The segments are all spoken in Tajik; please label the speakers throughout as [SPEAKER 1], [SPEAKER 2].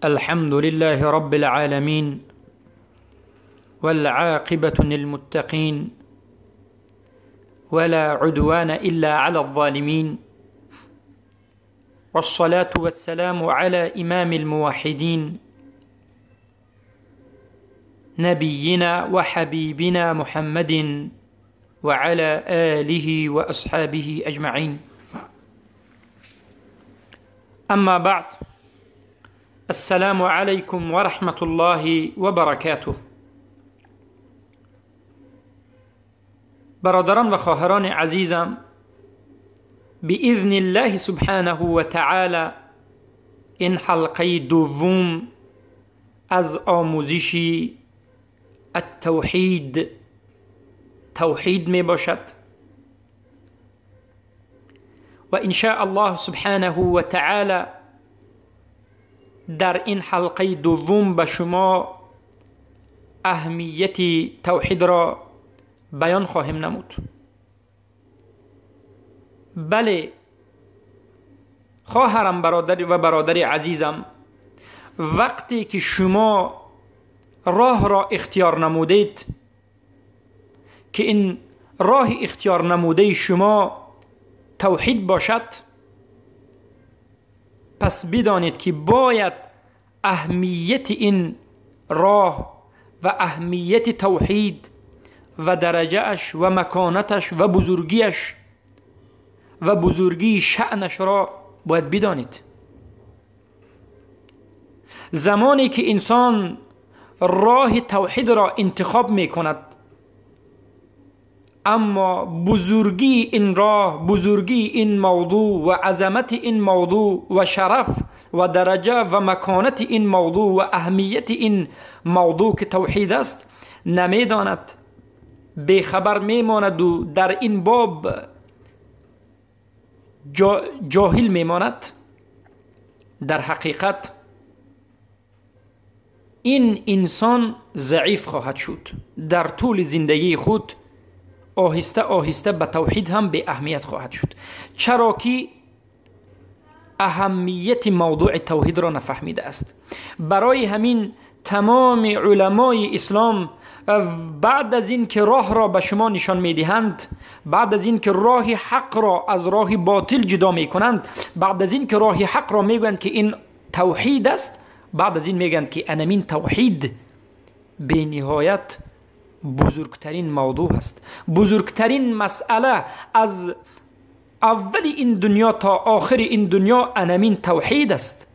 [SPEAKER 1] الحمد لله رب العالمين، والعاقبة للمتقين، ولا عدوان إلا على الظالمين، والصلاة والسلام على إمام الموحدين، نبينا وحبيبنا محمد وعلى آله وأصحابه أجمعين. أما بعد، السلام عليكم ورحمة الله وبركاته. برادران و خواهران عزیزم، بإذن الله سبحانه و تعالی این حلقه دوم از آموزش التوحید توحید می باشد و ان شاء الله سبحانه و تعالی در این حلقه دوم به شما اهمیت توحید را بیان خواهیم نمود. بله خواهرم، برادر و برادر عزیزم، وقتی که شما راه را اختیار نمودید که این راه اختیار نموده شما توحید باشد، پس بدانید که باید اهمیت این راه و اهمیت توحید و درجهش و مکانتش و بزرگیش و بزرگی شأنش را باید بدانید. زمانی که انسان راه توحید را انتخاب می کند، اما بزرگی این راه، بزرگی این موضوع و عظمت این موضوع و شرف و درجه و مکانت این موضوع و اهمیت این موضوع که توحید است نمیداند، بیخبر میماند و در این باب جاهل میماند. در حقیقت این انسان ضعیف خواهد شد، در طول زندگی خود آهسته آهسته به توحید هم به اهمیت خواهد شد، چرا که اهمیت موضوع توحید را نفهمیده است. برای همین تمام علمای اسلام بعد از این که راه را به شما نشان میدهند، بعد از این که راه حق را از راه باطل جدا میکنند، بعد از این که راه حق را میگویند که این توحید است، بعد از این میگویند که انمین توحید به نهایت بزرگترین موضوع است، بزرگترین مسئله از اول این دنیا تا آخر این دنیا انمین توحید است.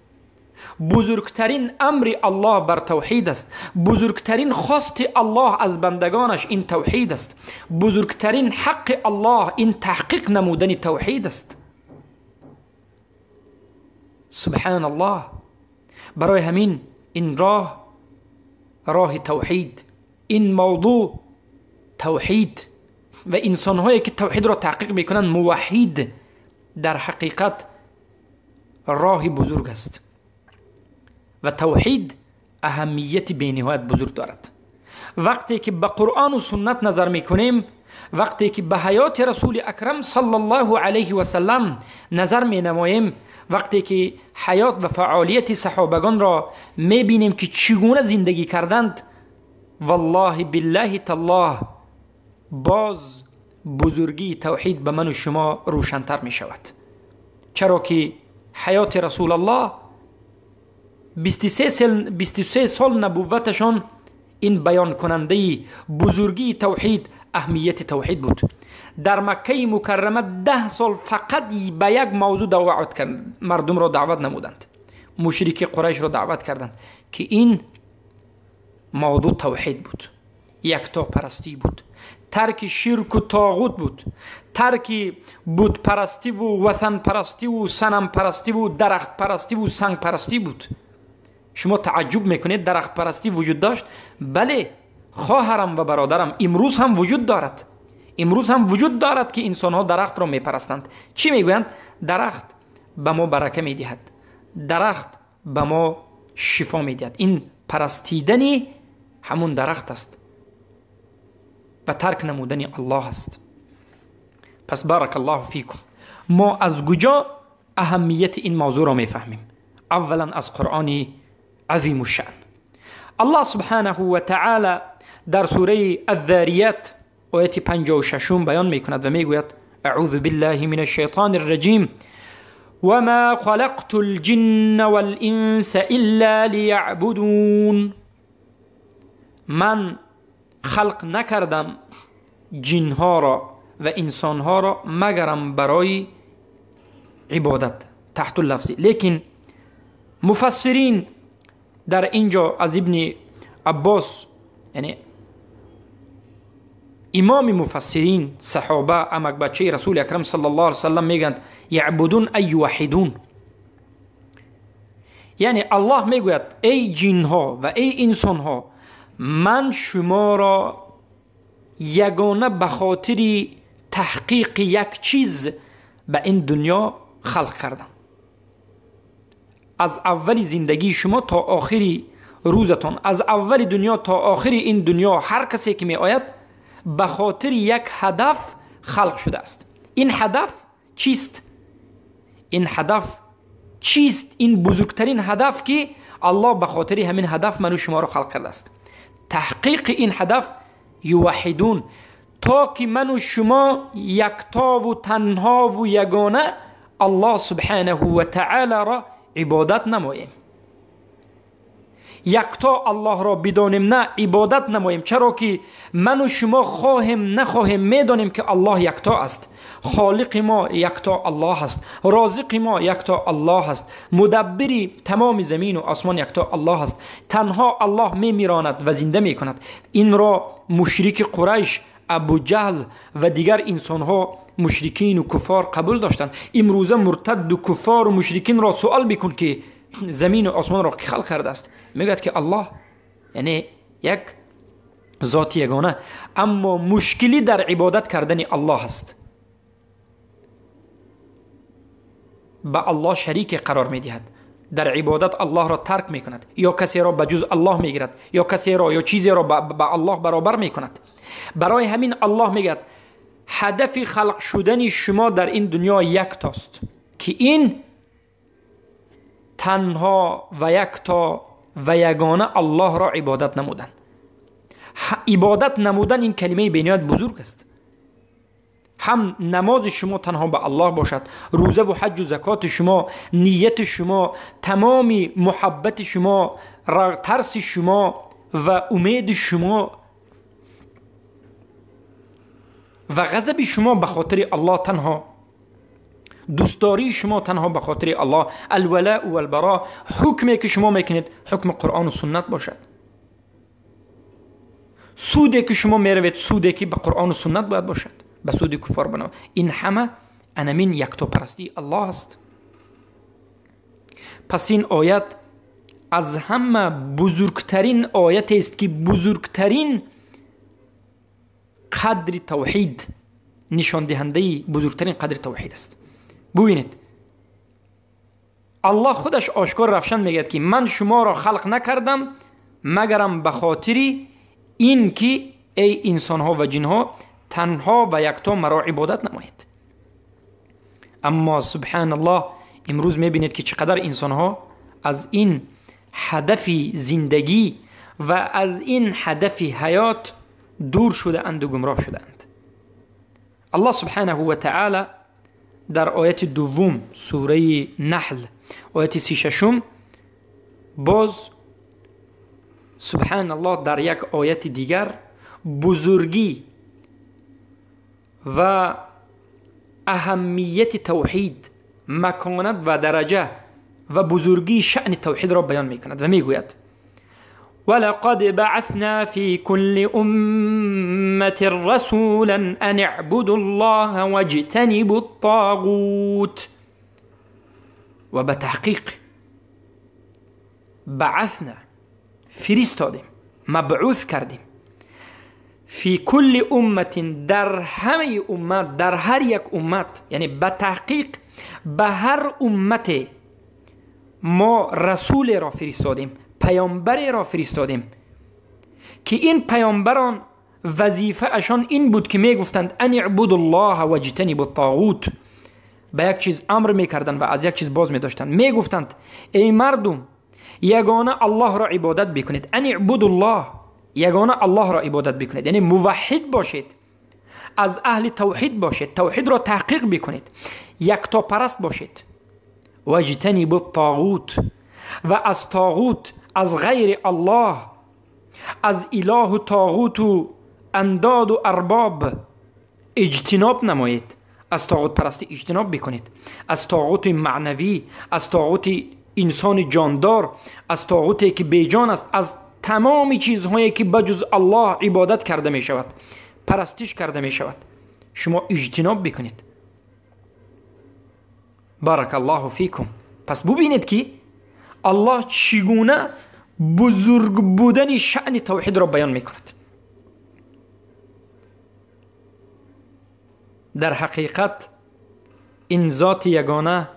[SPEAKER 1] بزرگترین امر الله بر توحید است، بزرگترین خواست الله از بندگانش این توحید است، بزرگترین حق الله این تحقیق نمودن توحید است. سبحان الله. برای همین این راه، راه توحید، این موضوع توحید و انسانهایی که توحید را تحقیق میکنند موحد، در حقیقت راه بزرگ است و توحید اهمیت بی‌نهایت بزرگ دارد. وقتی که به قرآن و سنت نظر میکنیم، وقتی که به حیات رسول اکرم صلی الله علیه و سلم نظر مینماییم، وقتی که حیات و فعالیت صحابگان را میبینیم که چگونه زندگی کردند، والله بالله تالله باز بزرگی توحید به من و شما روشنتر می شود. چرا که حیات رسول الله 23 سال نبوتشان این بیان کننده بزرگی توحید، اهمیت توحید بود. در مکه مکرمه 10 سال فقط به یک موضوع دعوت کردند، مردم را دعوت نمودند، مشرک قریش را دعوت کردند که این موضوع توحید بود، یکتا پرستی بود، ترک شرک و طاغوت بود، ترک بت پرستی و وطن پرستی و صنم پرستی و درخت پرستی و سنگ پرستی بود. شما تعجب میکنید درخت پرستی وجود داشت؟ بله خواهرم و برادرم، امروز هم وجود دارد. امروز هم وجود دارد که انسان ها درخت را میپرستند. چی میگویند؟ درخت به ما برکه میدهد، درخت به ما شفا میدهد. این پرستیدنی همون درخت است و ترک نمودن الله است. پس بارک الله فیکم، ما از کجا اهمیت این موضوع را میفهمیم؟ اولا از قرآن عظیم الشأن. الله سبحانه و تعالی در سوره الذاریات آیت 56 بیان میکند و میگوید: اعوذ بالله من الشیطان الرجیم وما خلقت الجن والانس الا لیعبدون. من خلق نکردم جنها را و انسانها را مگرم برای عبادت، تحت اللفظ. لیکن مفسرین در اینجا از ابن عباس، یعنی امام مفسرین، صحابه، امک بچه رسول اکرم صلی الله علیه وسلم میگند یعبدون ای یوحدون، یعنی الله میگوید ای جنها و ای انسانها، من شما را یگانه به خاطر تحقیق یک چیز به این دنیا خلق کردم. از اول زندگی شما تا آخری روزتان، از اول دنیا تا آخر این دنیا، هر کسی که می آید به خاطر یک هدف خلق شده است. این هدف چیست؟ این هدف چیست؟ این بزرگترین هدف که الله به خاطر همین هدف منو شما را خلق کرده است. تحقیق این هدف یوحدون، تا که من و شما یکتا و تنها و یگانه الله سبحانه و تعالی را عبادت نماییم، یکتا الله را بدانیم، نه عبادت نماییم. چرا که من و شما خواهیم نخواهیم میدانیم که الله یکتا است، خالق ما یکتا الله است، رازق ما یکتا الله است، مدبر تمام زمین و آسمان یکتا الله است. تنها الله میمیراند و زنده میکند. این را مشرک قریش، ابو جهل و دیگر انسانها، مشرکین و کفار قبول داشتند. امروزه مرتد و کفار و مشرکین را سوال بکن که زمین و آسمان را کی خلق کرده است، میگوید که الله، یعنی یک ذات یگانه. اما مشکلی در عبادت کردن الله است، به الله شریک قرار میدهد، در عبادت الله را ترک میکند، یا کسی را به جز الله میگیرد، یا کسی را یا چیزی را به الله برابر میکند. برای همین الله میگه هدف خلق شدن شما در این دنیا یکتاست، که این تنها و یکتا و یگانه الله را عبادت نمودن. عبادت نمودن این کلمه بنیاد بزرگ است. هم نماز شما تنها به الله باشد، روزه و حج و زکات شما، نیت شما، تمام محبت شما، ترس شما و امید شما و غضب شما به خاطر الله تنها، دوستداری شما تنها به خاطر الله، الولاء و البراء، حکمی که شما میکنید حکم قرآن و سنت باشد، سودی که شما میروید سودی که به قرآن و سنت باید باشد، به سود کفار بنا. این همه انمین یکتاپرستی الله است. پس این آیت از همه بزرگترین آیت است که بزرگترین قدر توحید نشان دهنده بزرگترین قدر توحید است. ببینید الله خودش آشکار روشن میگه که من شما را خلق نکردم مگرم به خاطر این که ای انسان ها و جن ها تنها و یکتا مرا عبادت نمایید. اما سبحان الله امروز میبینید که چقدر انسان ها از این هدف زندگی و از این هدف حیات دور شده اند و گمراه شده اند. الله سبحانه و تعالی در آیت دوم سوره نحل آیت 36 باز سبحان الله در یک آیت دیگر بزرگی و اهمیت توحید، مکانت و درجه و بزرگی شأن توحید را بیان میکند و میگوید ولقد بعثنا في كل أمة رسولا أن اعبدوا الله واجتنبوا الطاغوت. وبتحقیق بعثنا فرستادیم، مبعوث کردیم، فی کل امت، در همه امت، در هر یک امت، یعنی به تحقیق به هر امت ما رسول را فرستادیم، پیامبر را فرستادیم که این پیامبران وظیفه اشان این بود که میگفتند ان اعبدوا الله واجتنبوا الطاغوت. به یک چیز امر میکردند و از یک چیز باز میداشتند. میگفتند ای مردم، ягона Аллоҳро ибодат бикунед. Ан ибудуллоҳ, ягона Аллоҳро ибодат бикунед, яъне муваҳҳид бошед, аз аҳли тавҳид бошед, тавҳидро таҳқиқ бикунед, яктопараст бошед. Ваҷтанибу ттоғут, ва аз тоғут, аз ғайри Аллоҳ, аз илоҳу тоғуту андоду арбоб иҷтиноб намоед. Аз тоғутпарастӣ иҷтиноб бикунед, аз тоғути маънавӣ, аз тоғути инсони ҷондор, аз тоғуте ки беҷон аст, аз тамоми чизҳое ки ба ҷуз Аллоҳ ибодат карда мешавад, парастиш карда мешавад, шумо иҷтиноб бикунед. Баракаллоҳу фикум. Пас бубинед ки Аллоҳ чӣ гуна бузург будани шаъни тавҳидро баён мекунад. Дар ҳақиқат ин зоти ягона,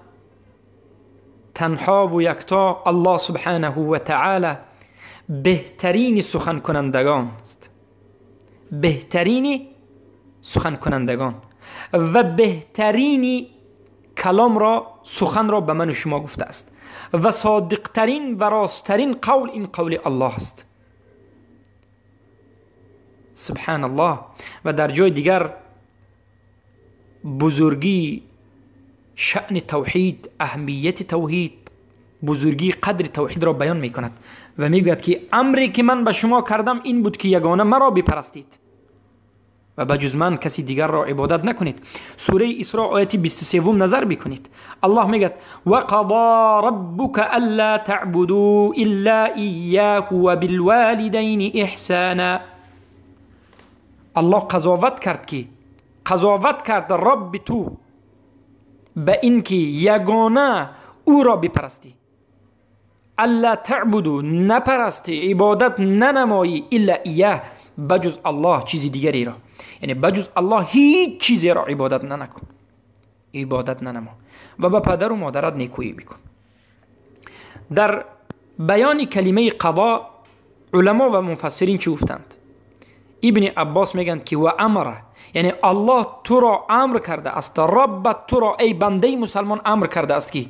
[SPEAKER 1] танҳову якто Аллоҳ субҳанаҳу ва таъала беҳтарини суханкунандагон аст, беҳтарини суханкунандагон ва беҳтарини каломро, суханро ба ману шумо гуфтааст ва содиқтарин ва росттарин қавл ин қавли Аллоҳ аст. Субҳаналлоҳ. Ва дар ҷои дигар бузургии шаъни тавҳид, аҳамияти тавҳид, бузургии қадри тавҳидро баён мекунад ва мегӯяд ки амре ки ман ба шумо кардам ин буд ки ягона маро бипарастед ва ба ҷуз ман каси дигарро ибодат накунед. Сураи Исро ояти 23 назар бикунед. Аллоҳ мегӯяд: ва қадо раббука алла таъбудू илла ияҳу ва билволидайни иҳсана. Аллоҳ қазоват кард ки қазоват кард Робби ту ба ин ки ягона ӯро бипарастӣ. Алла таъбуду, напарастӣ, ибодат нанамоӣ, илла ияҳ, ба ҷуз Аллоҳ чизи дигареро, яъне ба ҷуз Аллоҳ ҳеҷ чизеро ибодат нанакун, ибодат нанамо ва ба падару модарат некӯӣ бикун. Дар баёни калимаи қадо уламо ва муфассирин чӣ гуфтанд? Ибни Аббос мегӯянд ки ва амра, яъне Аллоҳ туро амр кардааст, Роббат туро эй бандаи мусалмон амр кардааст ки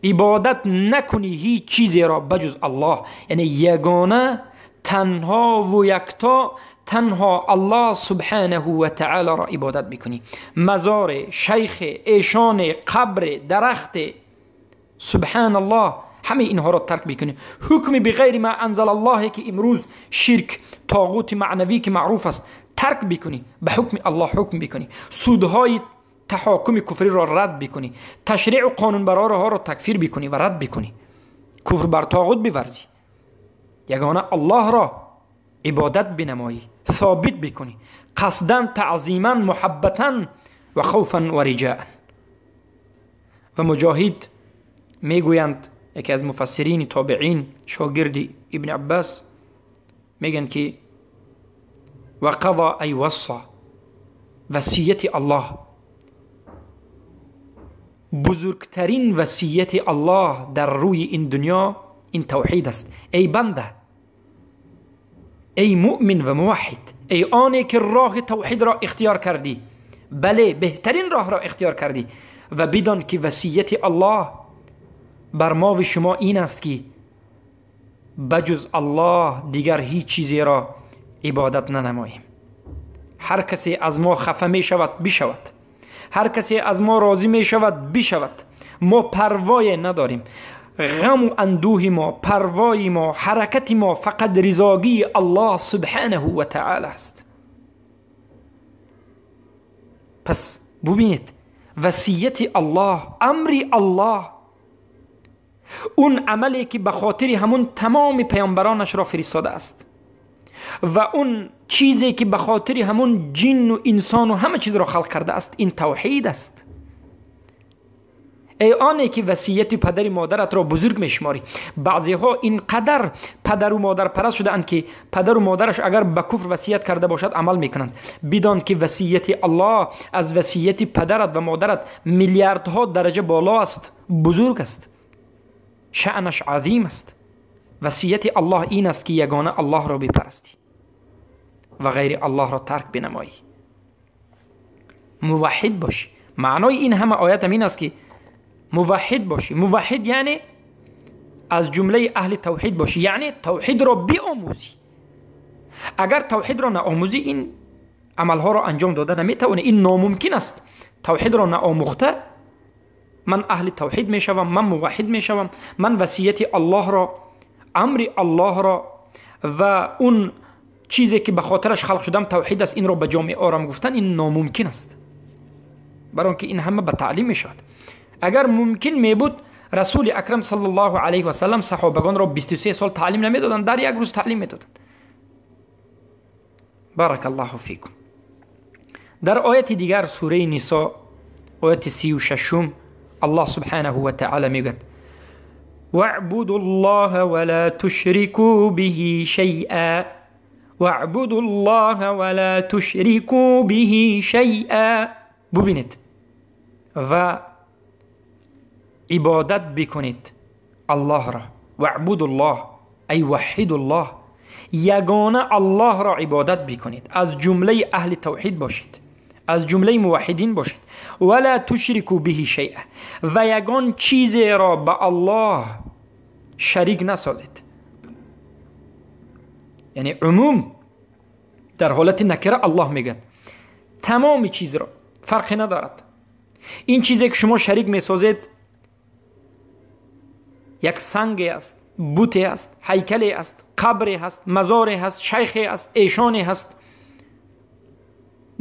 [SPEAKER 1] ибодат накунӣ ҳеҷ чизеро ба ҷуз Аллоҳ, яъне ягона, танҳову якто, танҳо Аллоҳ субҳанаҳу ва таъолоро ибодат бикунӣ. Мазоре, шайхе, эшоне, қабре, дарахте, субҳаналлоҳ, ҳамаи инҳоро тарк бикунӣ. Ҳукми биғайри ма анзалаллоҳе ки имрӯз ширк, тоғути маънавӣ ки маъруф аст, тарк бикунӣ, ба ҳукми Аллоҳ ҳукм бикунӣ, судҳои таҳокуми куфриро рад бикунӣ, ташриъу қонунбарорҳоро такфир бикунӣ ва рад бикунӣ, куфр бар тоғут биварзӣ, ягона Аллоҳро ибодат бинамоӣ, собит бикунӣ, қасдан, таъзиман, муҳаббатан ва хавфан ва риҷаан. Ва Муҷоҳид мегӯянд, яке аз муфассирини тобеин, шогирди Ибни Аббас, мегӯянд ки ва қадо ай васса, васияти Аллоҳ, бузургтарин васияти Аллоҳ дар рӯи ин дунё ин тавҳид аст. Эй банда, эй муъмин ва муваҳҳид, эй оне ки роҳи тавҳидро ихтиёр кардӣ, бале беҳтарин роҳро ихтиёр кардӣ, ва бидон ки васияти Аллоҳ бар мову шумо ин аст ки ба ҷуз Аллоҳ дигар ҳеҷ чизеро ибодат нанамоем. Ҳар касе аз мо хафа мешавад бишавад, ҳар касе аз мо розӣ мешавад бишавад, мо парвое надорем. Ғаму андӯҳи мо, парвои мо, ҳаракати мо фақат ризогии Аллоҳ субҳанаҳу ва таъола аст. Пас бубинед васияти Аллоҳ, амри Аллоҳ, он амале ки ба хотири ҳамун тамоми паёмбаронашро фиристодааст ва он чизе ки ба хотири ҳамун ҷинну инсону ҳама чизро халқ кардааст, ин тавҳид аст. Эй оне ки васияти падари модаратро бузург мешуморӣ, баъзеҳо ин қадар падару модарпараст шудаанд ки падару модараш агар ба куфр васият карда бошад амал мекунанд. Бидон ки васияти Аллоҳ аз васияти падарат ва модарат миллиардҳо дараҷа боло аст, бузург аст, шаънаш азим аст. Васияти Аллоҳ ин аст ки ягона Аллоҳро бипарастӣ ва ғайри Аллоҳро тарк бинамоӣ, муваҳҳид бошӣ. Маънои ин ҳама оят ҳам ин аст ки муваҳҳид бошӣ. Муваҳҳид яъне از جمله اهل توحید باشی، یعنی توحید را بیاموزی. اگر توحید را نآموزی این عملها را انجام داده نمیتوانی، این ناممکن است. توحید را نآموخته من اهل توحید میشوم، من موحد میشوم، من وصیت الله را، امر الله را و اون چیزی که به خاطرش خلق شدم توحید است، این را به جامعه آرام گفتن این ناممکن است. برای اینکه این همه به تعلیم میشود. اگر ممکن میبود رسول اکرم صلی الله علیه و سلم صحابگان را 23 سال تعلیم نمیدادند، در یک روز تعلیم میدادند. بارک الله فیکم. در آیت دیگر سوره نساء آیت 36 الله سبحانه و تعالی میگوید واعبدوا الله ولا تشركوا به شیئا، واعبدوا الله ولا تشركوا به شیئا. ببینید و عبادت بکنید الله را، واعبدوا الله ای وحدوا الله، یگانه الله را عبادت بکنید، از جمله اهل توحید باشید، از جمله موحدین باشید. ولا تشركوا به شیئا، و یگان چیزی را به الله شریک نسازید. یعنی عموم در حالت نکره الله میگه تمام چیز را، فرقی ندارد. این چیزی که شما شریک میسازید یک سنگ است، بوته است، هیکلی است، قبری است، مزاری است، شیخی است، ایشانی است،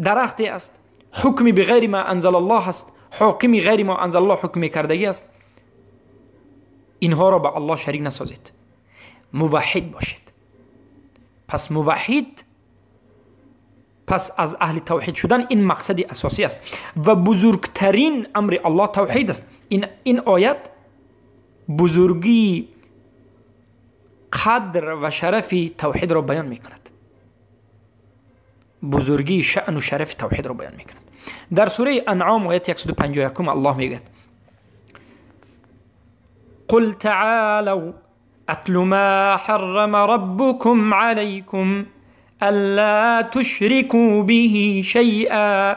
[SPEAKER 1] درختی است، حکمی به غیر ما انزل الله است، حاکمی غیر ما انزل الله حکم کردگی است. اینها را به الله شریک نسازید، موحد باشید. پس موحد، پس از اهل توحید شدن این مقصد اساسی است و بزرگترین امر الله توحید است. این آیت بزرگی قدر و شرف توحید را بیان میکند، بزرگی شأن و شرف توحید را بیان میکند. در سوره انعام آیت 151 الله میگوید قل تعالوا اتل ما حرم ربكم عليكم الا تشركوا به شيئا.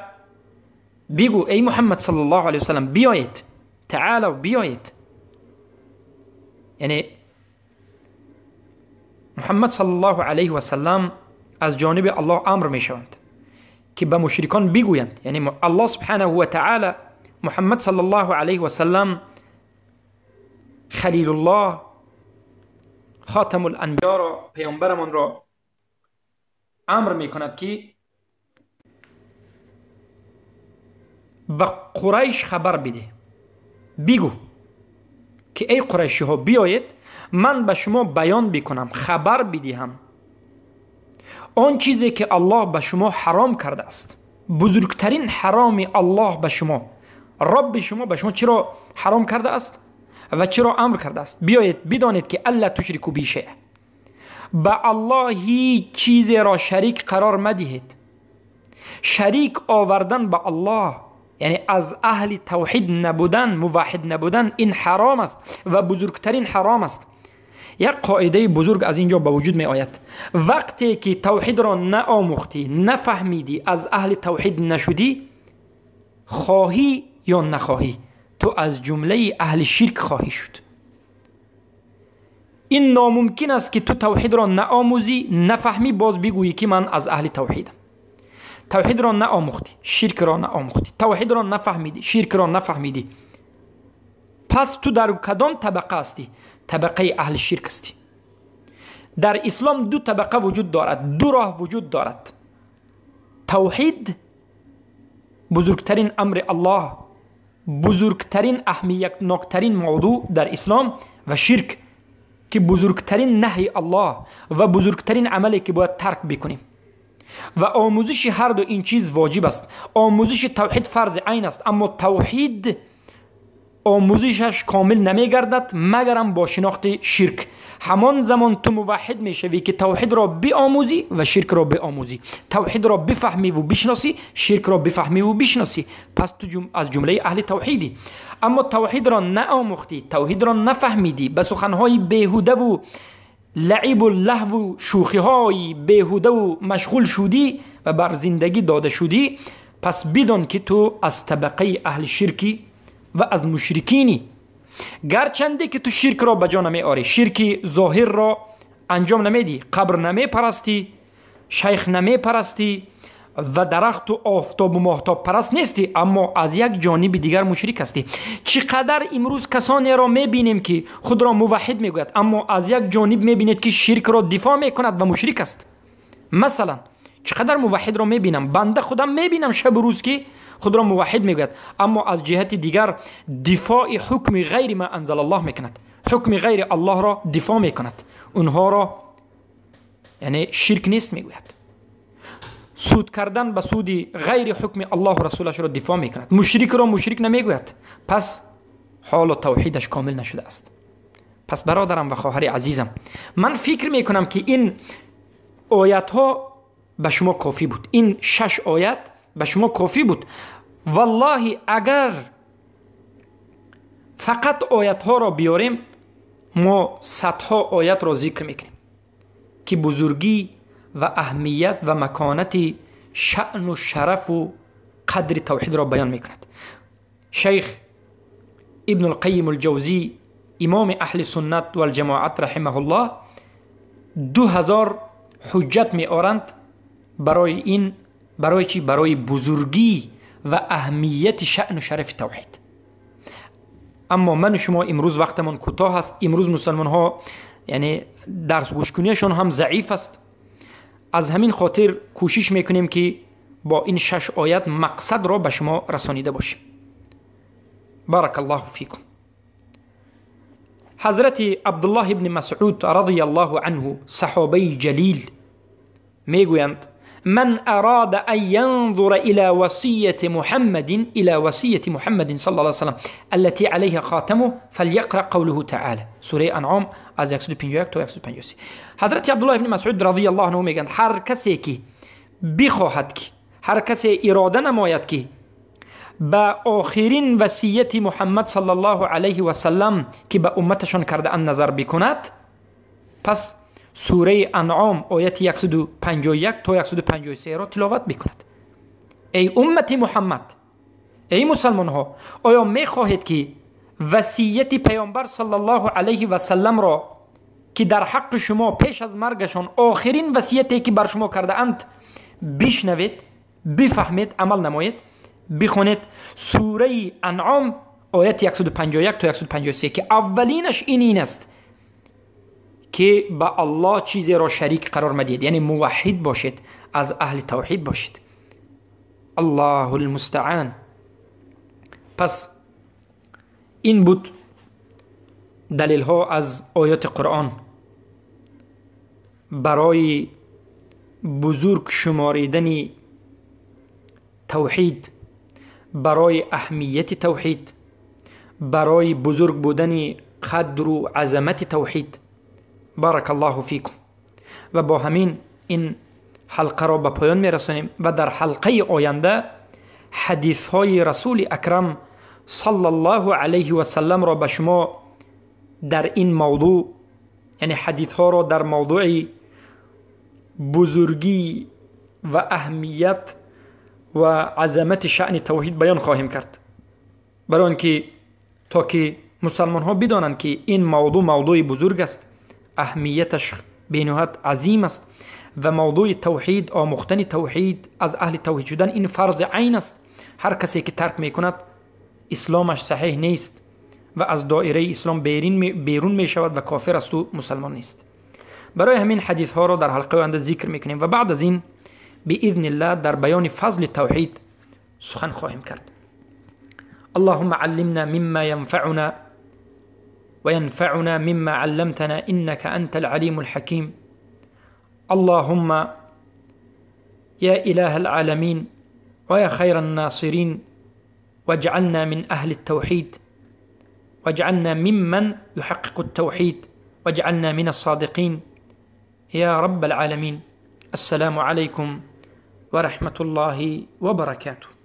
[SPEAKER 1] بگو ای محمد صلی الله علیه وسلم بیایید، تعالوا بیایید، یعنی محمد صلی الله علیه و سلم از جانب الله امر میشوند که به مشرکان بگویند، یعنی الله سبحانه و تعالی محمد صلی الله علیه و سلم خلیل الله خاتم الانبیا را، پیامبرمان را امر میکند که به قریش خبر بده، بگو که ای قریشی ها بیایید من به شما بیان بکنم، خبر بدهم آن چیزی که الله به شما حرام کرده است. بزرگترین حرام الله به شما، رب شما به شما چرا حرام کرده است و چرا امر کرده است. بیایید بدانید که الا تشرکوا به شیئا، به الله هیچ چیزی را شریک قرار مدهید. شریک آوردن به الله یعنی از اهل توحید نبودن، موحد نبودن، این حرام است و بزرگترین حرام است. یک قاعده بزرگ از اینجا به وجود می آید. وقتی که توحید را نآموختی، نفهمیدی، از اهل توحید نشدی، خواهی یا نخواهی تو از جمله اهل شرک خواهی شد. این ناممکن است که تو توحید را نآموزی، نفهمی، باز بگویی که من از اهل توحیدم. توحید را نآموختی، شرک را نآموختی، توحید را نفهمیدی، شرک را نفهمیدی، پس تو در کدام طبقه هستی؟ طبقه اهل شرک هستی. در اسلام دو طبقه وجود دارد، دو راه وجود دارد. توحید بزرگترین امر الله، بزرگترین اهمیت ناکترین موضوع در اسلام، و شرک که بزرگترین نهی الله و بزرگترین عملی که باید ترک بکنیم. و آموزش هر دو این چیز واجب است. آموزش توحید فرض عین است، اما توحید آموزشش کامل نمیگردد مگرم با شناخت شرک. همان زمان تو موحد میشوی که توحید را بیاموزی و شرک را بیاموزی، توحید را بفهمی و بشناسی، شرک را بفهمی و بشناسی، پس تو از جمله اهل توحیدی. اما توحید را نآموختی، توحید را نفهمیدی، به سخنهای بیهوده و لعب و لهو و شوخی های بیهوده و مشغول شدی و بر زندگی داده شدی، پس بدان که تو از طبقه اهل شرکی و از مشرکینی. Гарчанде ки ту ширкро ба ҷо намеорӣ, ширки зоҳирро анҷом намедиҳӣ, қабр намепарастӣ, шайх намепарастӣ ва дарахту офтобу моҳтоб параст нестӣ, аммо аз як ҷониби дигар мушрик ҳастӣ. Чӣ қадар имрӯз касонеро мебинем, ки худро муваҳҳид мегӯяд, аммо аз як ҷониб мебинед, ки ширкро дифоъ мекунад ва мушрик аст. Масалан, чӣ қадар муваҳҳидро мебинам, банда худам мебинам шабу рӯз, ки худро муваҳҳид мегӯяд, аммо аз ҷиҳати дигар дифои ҳукми ғайри ма анзалаллоҳ мекунад, ҳукми ғайри аллоҳро дифоъ мекунад, онҳоро яъне ширк нест мегӯяд, суд кардан ба суди ғайри ҳукми аллоҳу расулашро дифоъ мекунад, мушрикро мушрик намегӯяд. Пас ҳоло тавҳидаш комил нашудааст. Пас бародарам ва хоҳари азизам, ман фикр мекунам, ки ин оятҳо ба шумо кофӣ буд, ин 6 оят ба шумо кофӣ буд. Валлоҳи, агар фақат оятҳоро биёрем, мо садҳо оятро зикр мекунем, ки бузургӣ ва аҳамият ва маконати шаъну шарафу қадри тавҳидро баён мекунад. Шайх Ибнулқайим Алҷавзӣ, имоми аҳли суннат валҷамоат раҳимаҳуллоҳ, 2000 ҳуҷҷат меоранд барои ин, барои чӣ? Барои бузургӣ ва аҳамияти шаъну шарафи тавҳид. Аммо ману шумо имрӯз вақтамон кӯтоҳ аст, имрӯз мусалмонҳо яъне дарсгӯшкуниашон ҳам заиф аст. Аз ҳамин хотир кӯшиш мекунем, ки бо ин 6 оят мақсадро ба шумо расонида бошем. Баракаллоҳу фикум. Ҳазрати Абдуллоҳ ибни Масъуд радияллоҳу анҳу, саҳобаи ҷалил, мегӯянд: من أراد أن ينظر إلى وصية محمد إلى وصية محمد صلى الله عليه وسلم التي عليها خاتمه فليقرأ قوله تعالى. سورة أنعام از 151 تا 153. حضرت عبدالله بن مسعود رضی الله عنه میگن هر کسی که بخواهد که هر کسی اراده نماید که به آخرین وصیت محمد صلی الله علیه و سلم که به امتشان کرده اند نظر بکند، پس سوره انعام آیت 151 تا 153 را تلاوت بکند. ای امت محمد، ای مسلمان ها، آیا میخواهید که وصیت پیامبر صلی الله علیه و سلم را که در حق شما پیش از مرگشان آخرین وصیتی که بر شما کرده اند بشنوید، بفهمید، عمل نمایید؟ بخونید سوره انعام آیت 151 تا 153 که اولینش این است که به الله چیزی را شریک قرار مدید، یعنی موحد باشید، از اهل توحید باشید. الله المستعان. پس این بود دلیل ها از آیات قرآن برای بزرگ شماریدن توحید، برای اهمیت توحید، برای بزرگ بودن قدر و عظمت توحید. بارک الله فیکم. و با همین این حلقه را به پایان میرسانیم و در حلقه آینده حدیث های رسول اکرم صلی الله علیه و سلم را به شما در این موضوع، یعنی حدیث ها را در موضوع بزرگی و اهمیت و عظمت شأن توحید بیان خواهیم کرد، برای آنکه تا که مسلمان ها بدانند که این موضوع موضوع بزرگ است، اهمیتش بینهایت عظیم است و موضوع توحید، آموختن توحید، از اهل توحید شدن، این فرض عین است. هر کسی که ترک میکند اسلامش صحیح نیست و از دایره اسلام بیرون می شود و کافر است و مسلمان نیست. برای همین حدیث ها را در حلقه آینده ذکر میکنیم و بعد از این باذن الله در بیان فضل توحید سخن خواهیم کرد. اللهم علمنا مما ينفعنا وينفعنا مما علمتنا إنك أنت العليم الحكيم. اللهم يا إله العالمين ويا خير الناصرين واجعلنا من أهل التوحيد، واجعلنا ممن يحقق التوحيد، واجعلنا من الصادقين يا رب العالمين. السلام عليكم ورحمة الله وبركاته.